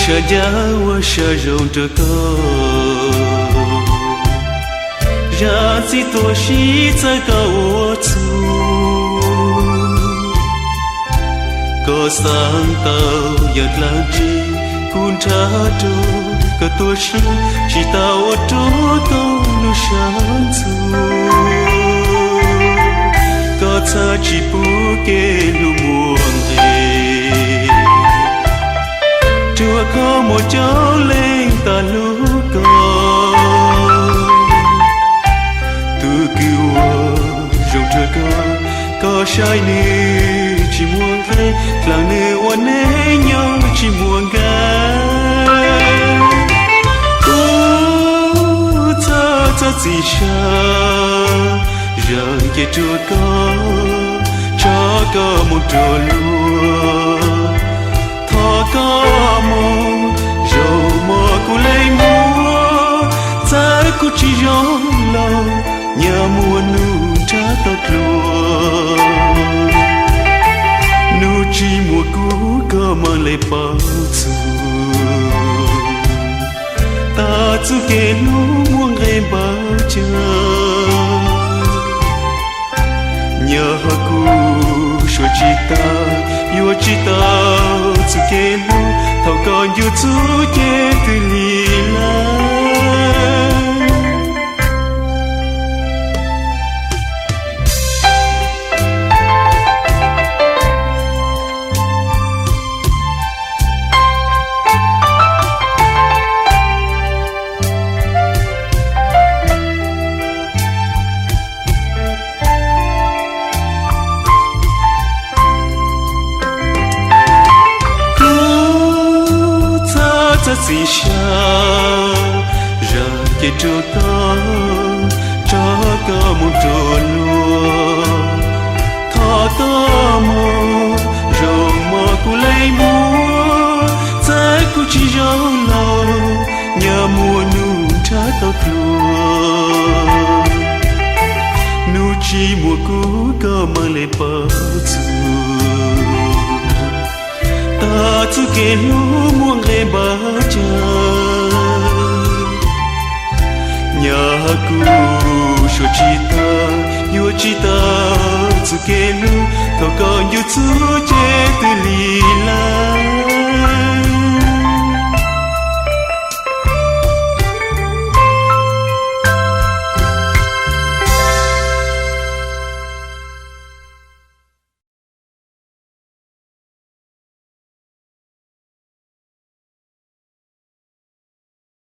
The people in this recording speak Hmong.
Sawv ncaj ua sawv zoo rau koj, zam txim tuag sib txawv koj ua txuj. Koj xaav tau yam dlaab tsi, kuv nrhav rua koj tuaj saib, tsi tas ua rua koj lub sab ntxuv. Koj txhaj tsi pub kev hlub muaj nqe, rua koj muaj coob leej tag hlub koj. Tug kws ua zoo rua koj, koj saib nwg tsi muaj nqe, dlaag nwg ua neej nyob tsi muaj nqe. Kuv txhaj txav txim sab, zam kev rua koj, tso koj moog rua luag. Thov koj moog, zoo mog kuv le muab, txawm kuv tsi zoo laug, nyag muaj nub nrhav tau dlua. Nub tsi muaj kuv koj maam le paub txug, tas txuj kev hlub muaj nqe npaab caag. Nyag hab kuv suav tsi taag, yuav tsi tau txuj kev hlub, thaus koj ncu txuj cev twg li lawm. Kuv txhaj txav txim sab, zam kev rua koj, tso koj moog rua luag. Thov koj moog, zoo mog kuv le muab, txawm kuv tsi zoo laug, nyag muaj nub nrhav tau dlua. Nub tsi muaj kuv koj maam le paub txug, tas txuj kev hlub muaj nqe npaab caag. Nyag hab kuv suav tsi taag, yuav tsi tau txuj kev hlub, thaus koj ncu txuj cev twg li lawm.